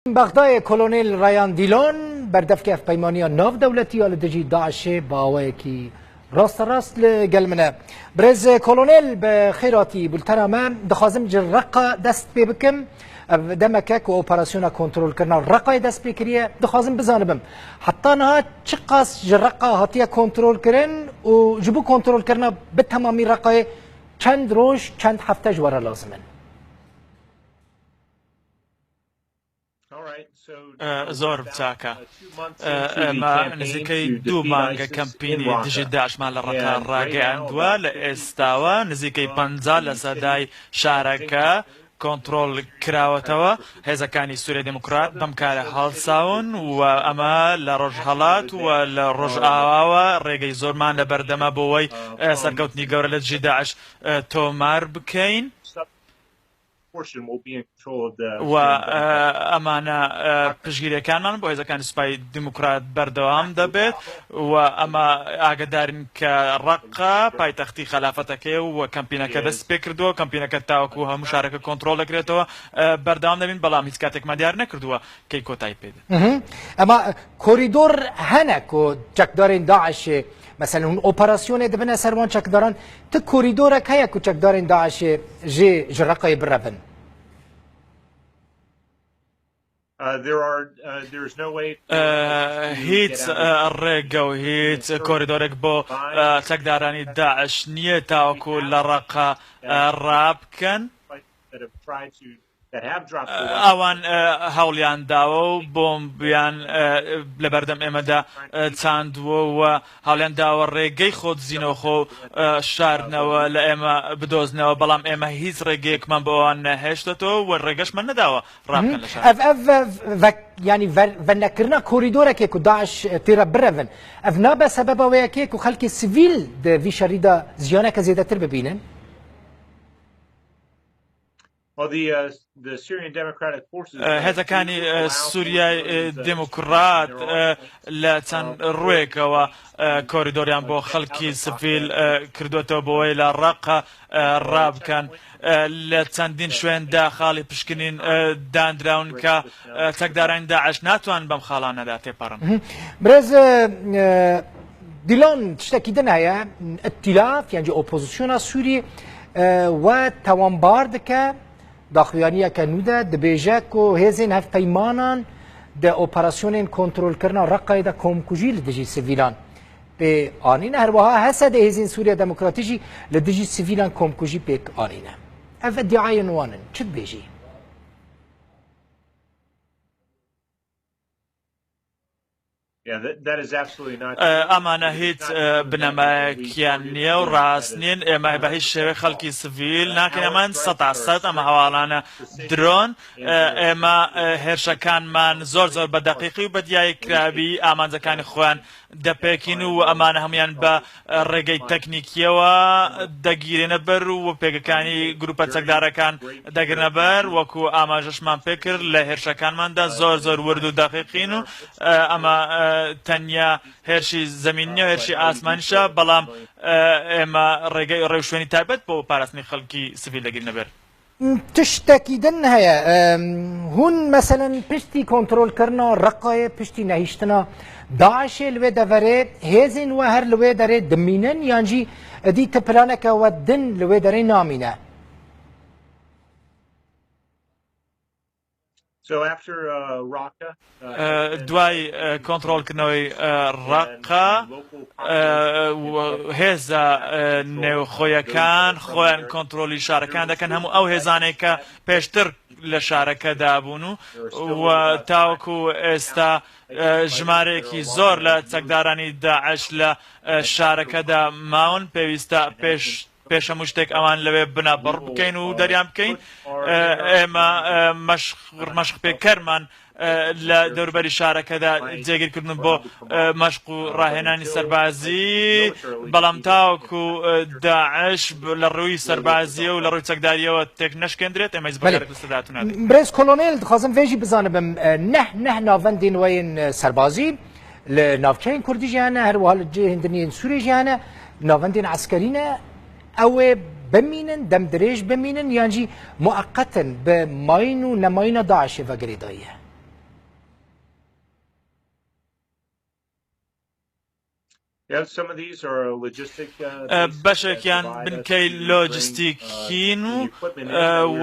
Bexdayê Kolonêl Rayan Dîlon, berdevkê Hevpeymaniya Navdewletî ya li dijî DAIŞ'ê bi awayekî rasterast li gel min e. Birêz Kolonêl bi xêratî bultena me dixwazim ji Reqa dest pê bikim. Ev demeke ku operasyona kontrolkirina Reqayê dest pê kiriye, dixwazim bizanibim heta niha çiqas ji Reqa hatiye kontrolkirin û ji bo kontrolkirina bi temamî Reqayê çend roj, çend hefte ji we re lazim in? زۆر چاکە. ئێمە نزیکەی دوو مانگە کەمپینی دژی داعشمان لە ڕەقە ڕاگەیاندووە، لە ئێستاوە نزیکەی 50 لە سەدای شارەکە کۆنتڕۆڵ کراوەتەوە. هێزەکانی سوریای دیموکرات بەم کارە هەڵساون و ئەمە لە ڕۆژهەڵات و لە ڕۆژئاواوە ڕێگەی زۆرمان لەبەردەمە بۆ ئەوەی سەرکەوتنی گەورە لە دژی داعش تۆمار بکەین. و ئەمانە پشتگیریەکانمان بۆ هێزەکانی سوپای دیموکرات بەردەوام دەبێت و ئەمە ئاگدارین کە ڕەقە پایتەختی خەلافەتەکەی و کەمپینەکە دەست پێ کردووە، کەمپینەکە تاوەکو هەموو شارەکە کۆنترۆڵ دەکرێتەوە بەردەوام دەبین، بەڵام هیچ کاتێکمان دیار نەکردووە کەی کۆتایی پێ دێت. ئەمە کۆریدۆر هەنە کۆ چەکدارێن داعشێ مەسەلەن هون ئۆپەراسیۆنێ دبنە سەر وان چەکداران ت کۆریدۆرەک هەیە کو چەکدارێن داعشێ ژێ ji Reqayê birevin؟ هیچ ڕێگە و هیچ کۆریدۆرێک بۆ چەکدارانی داعش نییە تاوەکو لە ڕەقە ڕابکەن. ئەوان هەوڵیان داوە و بۆمبیان لەبەردەم ئێمەدا چاندووە و هەوڵیان داوە ڕێگەی خۆدزینەوە خۆ شاردنەوە لە ئێمە بدۆزنەوە، بەڵام ئێمە هیچ ڕێگەیەکمان بۆ ئەوان نەهێشتەوە و ڕێگەشمان نەداوە ڕابکەن لە شار. ئەڤ ئەڤ یانی ڤەنەکردنا کۆریدۆرەکێ کو داعش تێرە برەڤن ئەڤ نابە سەبەبە وەیەکێ کو خەلکێ سڤیل د ڤی شەریدا زیانەکە زێدەتر ببینن؟ هێزەکانی سوریای دیموکرات لە چەند ڕووێکەوە کۆریدۆریان بۆ خەڵکی سڤیل کردوێتەوە بۆی لە ڕەقە ڕابکەن. لە چەندین شوێندا خاڵی پشکنین دانراون کە چەکدارانی داعش ناتوان بەم خاڵانەدا تێپەڕن. برێز دیلان شتێکی دن هەیە ئیتیلاف یانجی ئۆپۆزیسیۆنا سووری و تاوانبار دکە داخویانیەکە نوودە دەبێژە کو هێزên hevpeymanan di operasyonên kontrolkirina Reqayê de komkujî li dijî sivîlan pê anîne. Herwiha HSD hêzên Sûriya Demokratî jî li dijî sivîlan komkujî pêk anîne. Ev îdiayên wan in. Çi dibêjî? ئەمانە هیچ بنەمایەکیان نییە و ڕاست نین. ئێمە بە هیچ شێوەیەک خەڵکی سڤیل ناکەین. ئەمان سەتا سەد ئەمە هەواڵانە درۆن. ئێمە هێرشەکانمان زۆر زۆر بە دەقیقی و بە دیاریکراوی ئامانجەکانی خۆیان دەپێکین و ئەمانە هەموویان بە ڕێگەی تەکنیکییەوە دەگیرێنە بەر و پێگەکانی گروپە چەکدارەکان دەگرنە بەر، وەکو ئاماژەشمان پێکرد لە هێرشەکانماندا زۆر زۆر ورد و دەقیقین و ئەمە تەنیا هێرشی زەمین نییە هێرشی ئاسمانیشە، بەڵام ئێمە ڕێگەی ڕێوشوێنی تایبەت بۆ پاراستنی خەڵکی سڤیل دەگرینە بەر. تشتێکی دن هەیە هون مەسەلەن پشتی کۆنترۆلکردنا ڕقایە پشتی نەهیشتنا داعشێ لەوێ دەڤەرێ هێزên وە هەر لەوێ دەرێ دمینن یانجی ئەدی تە پلانەکە وە دن لەوێ دەرێ نامینە. دوای کۆنتڕۆڵکردنەوەی ڕەققە، هێزە نێوخۆیەکان خۆیان کۆنتڕۆڵی شارەکان دەکەن، هەموو ئەو هێزانەی کە پێشتر لە شارەکەدا بوون و تاوەکو ئێستا ژمارەیەکی زۆر لە چەکدارانی داعش لە شارەکەدا ماون، پێویستە پێش پێش هەموو شتێک ئەوان لەوێ بنەبڕ بکەین و دەریان بکەین. ئێمە مەشق پێکەرمان لە دەوروبەری شارەکەدا جێگیرکردن بۆ مەشق و ڕاهێنانی سەربازی، بەڵام تاوەکو داعش لە ڕووی سەربازیە و لە ڕووی چەکداریەوە تێک نەشکێندرێت ئێمە هیچ بڕیارێک لەسەر داهاتوو نادەین. برێز کۆلۆنێل دخوازم ڤێژی بزانبم نەه نەه ناڤەندێن وەین سەربازی لە ناوچەیên کوردی jî hene herwiha li cihên din yên Sûrê jî hene navendên eskerî ne ew ê bimînin demdirêj bimînin yan jî mueqetin bi mayîn û nemayîna DAIŞê ve girêdayî ye. بەشێکیان بنکەی لۆجستیکین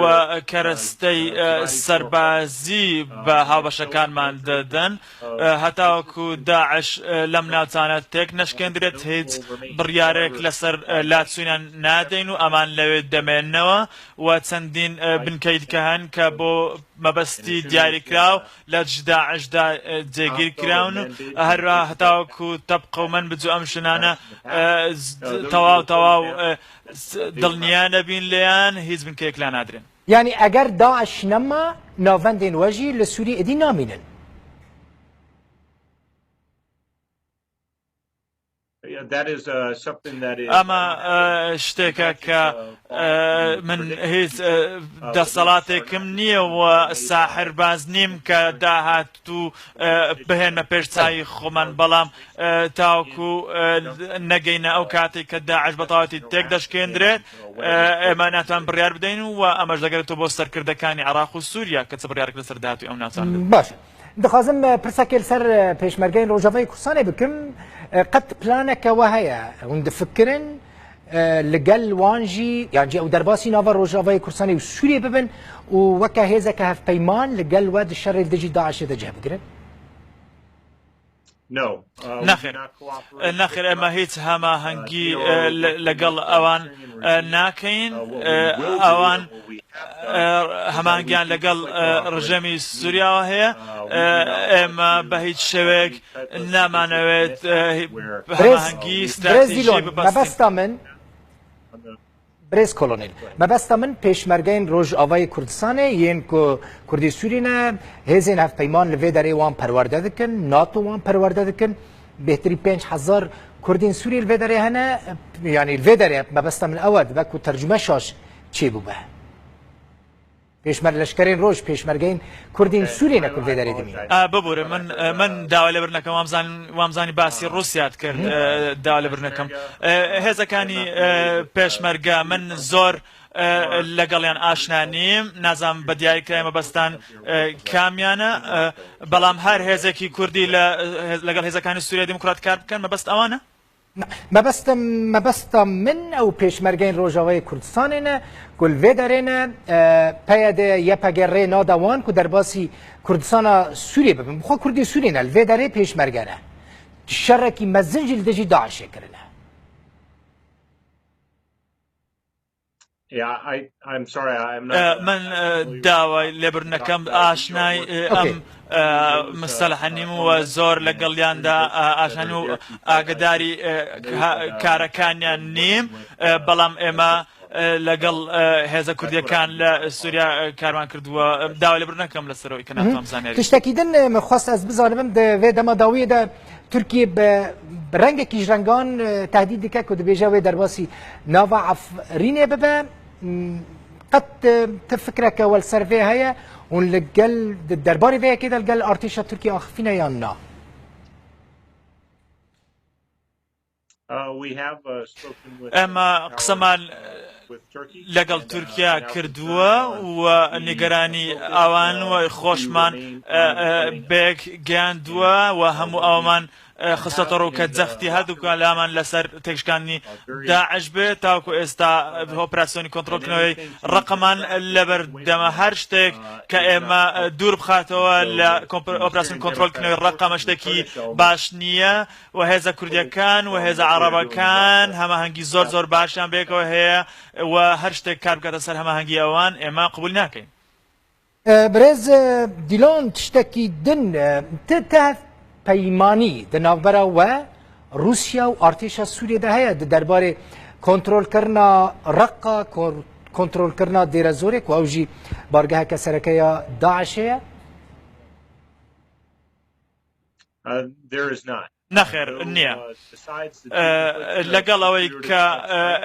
و کەرەستەی سەربازی بە هاوبەشەکانمان دەدەن. هەتاوەکو داعش لەم ناوچانە تێک نەشکێندرێت هیچ بڕیارێک لەسەر لاچوونیان نادەین و ئەمان لەوێ دەمێننەوە و چەندین بنکەی دیکە هەن کە بۆ مەبەستی دیاریکراو لە دژی داعشدا جێگیر کراون و هەروەها هەتاوەکو تەبقە و مەنبج و ئەم شوێنانە تەواو تەواو دڵنیا نەبین لێیان هیچ بنکەیەک لا نادرێن. یانی ئەگەر داعش نەما ناڤەندێن وە ژی لە سووری ئیدی نامینن. ئەمە شتێکە کە من هیچ دەسەڵاتێکم نییە و ساحرباز نیم کە داهاتوو بهێنمە پێش چاوی خۆمان، بەڵام تاوەکو نەگەینە ئەو کاتێک کە داعش بە تەواوەتی تێک دەشکێندرێت ئێمە ناتوان بڕیار بدەین و ئەمەش دەگەرێتەوە بۆ سەرکردەکانی عێراق و سووریا کە چ بڕیارێک لەسەر داهاتووی ئەو ناوچانە دەدەن. باشە دخوازم پرسەکێ لەسەر پێشمەرگەی ڕۆژاڤای کوردستانێ بکەم قەت پلانەکەوە هەیە هون دفکرن لەگەل وانژی یانجی ئەو دەرباسی ناوە ڕۆژاڤای کوردستانی و سووریە ببن و وەکە هێزەکە هەڤپەیمان لەگەل وە شەڕێ دژی داعشێ دەجه بگرن؟ نەخێر نەخێر ئێمە هیچ هەماهەنگی لەگەڵ ئەوان ناکەین ئەوان هەمانگیان لەگەڵ ڕژێمی سووریاوە هەیە ئێمە بە هیچ شێوەیەک نامانەوێت هەماهەنگی ستراتیژی ببەستین. من برێز کۆلۆنیل، مەبەستا من پێشمەرگەین ڕۆژئاڤای کوردستانێ yên ku Kurdê Sûrî ne, hêzên hevpeyman li vê derê wan perwerde dikin, NATO wan perwerde dikin. Bêhtirî 5000 Kurdên Sûrî li vê derê hene, yanî li vê derê mebesta min ew e dibe ku tercüme şaş çêbûbe. Pêşmer leşkerên roj pêşmergeyên Kurdên Sûriyê ne ku li vê derê dimînin. ببورە من من داوای لێبوردن ئەکەم وامزان وامزانی باسی ڕووسیات کرد داوا لێبوردن ئەکەم هێزەکانی پێشمەرگە من زۆر لەگەڵیان ئاشنا نیم نازانم بە دیاریکرای مەبەستان کامیانە بەڵام هەر هێزێکی کوردی لە لەگەڵ هێزەکانی سووریای دیموکرات کار بکەن مەبەست ئەوانە؟ مەبەستم مەبەستا من ئەو پێشمەرگەین ڕۆژاوای کوردستانێ نە ku li vê derê ne PYD YPG rê nade wan ku derbasî Kurdistana Sûriyê bibin. Bi xwe Kurdê Sûriyê ne li vê derê pêşmerge ne. Şerekî mezin jî li dijî DAIŞê kirine. من داوای لێبوردنەکەم ئاشنای ئەم مستەلحە نیم و زۆر لەگەڵیاندا ئاشنان و ئاگداری کارەکانیان نیم بەڵام ئێمە لەگەڵ هێزە کوردیەکان لە سووریا کارمان کردووە داوای لێبوردنەکەم لەسەرەوەی کە ناتوانم زانیاری تشتێکی دن من خواست ئەس بزانم vê dema dawiyê de Tirkiye bi rengekî ji rengan tehdîd dike ku dibêje wê derbasî nava Efrînê bibe. Qet ti fikreke we li ser vê heye hûn li gel di derbarê vê yekê de li gel artêşa Tirkiye axifîne yan na? ئێمە قسەمان لەگەڵ تورکیا کردووە و نیگەرانی ئەوان و خۆشمان بەیەک گەیاندووە و هەموو ئەوەمان خستۆتە ڕوو کە جەختی هەردووک لامان لەسەر تێکشکاندنی داعش بێت تاوەکو ئێستا ئۆپراسیۆنی کۆنترۆڵکردنەوەی ڕەقەمان لەبەردەمە هەر شتێک کە ئێمە دوور بخاتەوە لە ئۆپراسیۆن کۆنترۆڵکردنەوەی ڕەقەمە شتێکی باش نییە و هێزە کوردیەکان و هێزە عەڕەبەکان هەماهەنگی زۆر زۆر باشیان بەیەکەوە هەیە و هەر شتێک کار بکاتە سەر هەماهەنگی ئەوان ئێمە قبول ناکەین. برێز دیلۆن تشتێکی دن تە پەیمانی di navbera we Rûsya û artêşa Sûriyê de heye di derbarê kontrolkirina Reqqa, kontrolkirina Dêrezorê ku ew jî bargeheke sereke ya DAIŞê ye? نەخێر نییە. لەگەڵ ئەوەی کە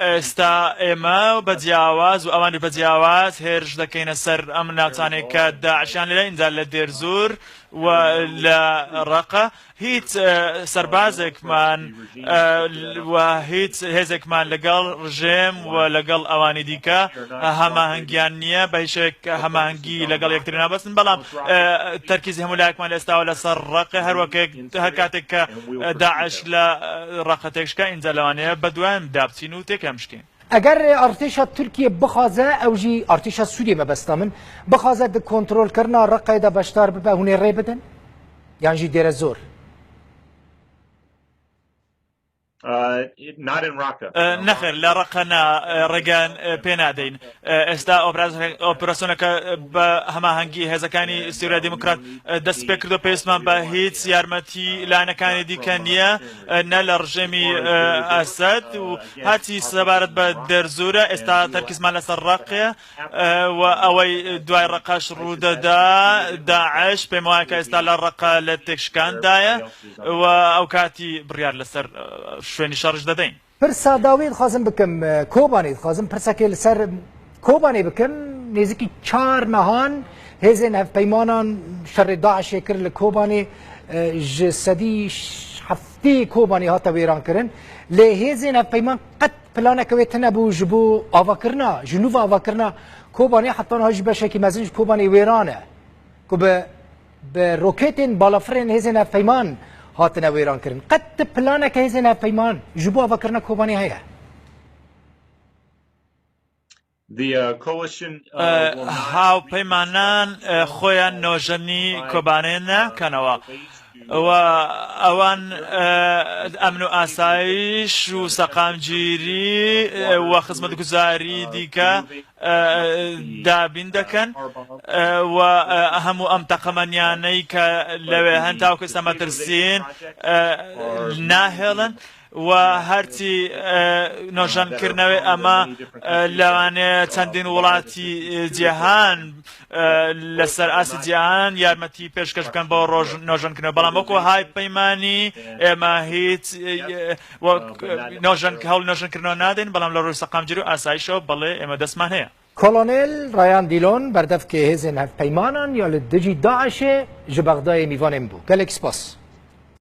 ئێستا ئێمە بە جیاواز و ئەوانیش بە جیاواز هێرش دەکەینە سەر ئەم ناوچانەی کە داعشیان لێ ئینجا لە دێرزور و لە ڕەقە هیچ سەربازێکمان و هیچ هێزێکمان لەگەڵ ڕژێم و لەگەڵ ئەوانی دیکە هەماهەنگیان نییە بە هیچ شێوەیەک هەماهەنگی لەگەڵ یەکتری نابەستن بەڵام تەرکیزی هەموو لایەکمان لە ئێستاوە لەسەر ڕەقە هەروەکێک هەر کاتێک کە داعش لە ڕەقە تێکشکا ئینجا لەوانەیە بەدوایاندا بچین و تێکیان بشکێنین. ئەگەر ئەرتێشا تورکیە بخوازە ئەو ژی ئەرتێشا سوریە مەبەستا من بخوازە د کۆنترۆل کردنا ڕقەیدا بەشدار ببە هونێ ڕێ بدەن یان ژی دێرە زۆر؟ نەخێر لە ڕەقە نا ڕێگەیان پێ نادەین. ئێستا ئۆپراسیۆنەکە بە هەماهەنگی هێزەکانی سوریای دیموکرات دەست پێ کردو پێویستمان بە هیچ یارمەتی لایەنەکانی دیکە نییە نە لە ڕژێمی ئەسەد و هەرچی سەبارەت بە دێرزورە ئێستا تەرکیزمان لەسەر ڕەقەیە و ئەوەی دوای ڕەقەش ڕوودەدا داعش پێم وایە کە ئێستا لە ڕەقە لە تێکشکاندایە و ئەو کاتی بڕیار لەسەر شوێنی شەڕیش دەدەین. پرسا داوی دخوازم بکەم کۆبانێ دخوازم پرسەکێ لەسەر کۆبانێ بکەم نێزیکی چار مەهان هێزێن هەڤپەیمانان شەڕێ داعشێ کرد لە کۆبانێ ji سەدی هەفتێ کۆبانێ هاتە وێران کردن لێ هێزێن هەڤپەیمان قەت پلانەکە وێ تنە بوو ji بۆ ئاڤاکردنا ji nû ve avakirina Kobanê heta niha jî beşekî mezin ji Kobanê wêran e ku bi bi roketên balafirên hêzên hevpeyman hatine wêrankirin. Qet ti planeke hêzên hevpeyman ji bo avakirina Kobanê heye? هاوپەیمانان خۆیان نۆژەنی کۆبانێ ناکەنەوە و ئەوان ئەمن و ئاسایش و سەقامگیری و خزمەتگوزاری دیکە دابین دەکەن و هەموو ئەم تەقەمەنیانەی کە لەوێ هەن تاوەکو ئێستا مەترسین ناهێڵن و هەرچی نۆژەنکردنەوەی ئەمە لەوانەیە چەندین وڵاتی جیهان لەسەر ئاستی جیهان یارمەتی پێشکەش بکەن بۆ ڕۆژ نۆژەنکردنەوە بەڵام وەکو های پەیمانی ئێمە هیچ نۆژەن هەوڵ نۆژەنکردنەوە نادەین بەڵام لە ڕووی سەقامگیری و ئاسایشەوە بەڵێ ئێمە دەستمان هەیە. کۆڵۆنێل ڕایان دیلۆن بەردەڤکێ هێزێن هەڤپەیمانان یا li dijî DAIŞê ji Bexdayê mîvanên bû. Gelek spas.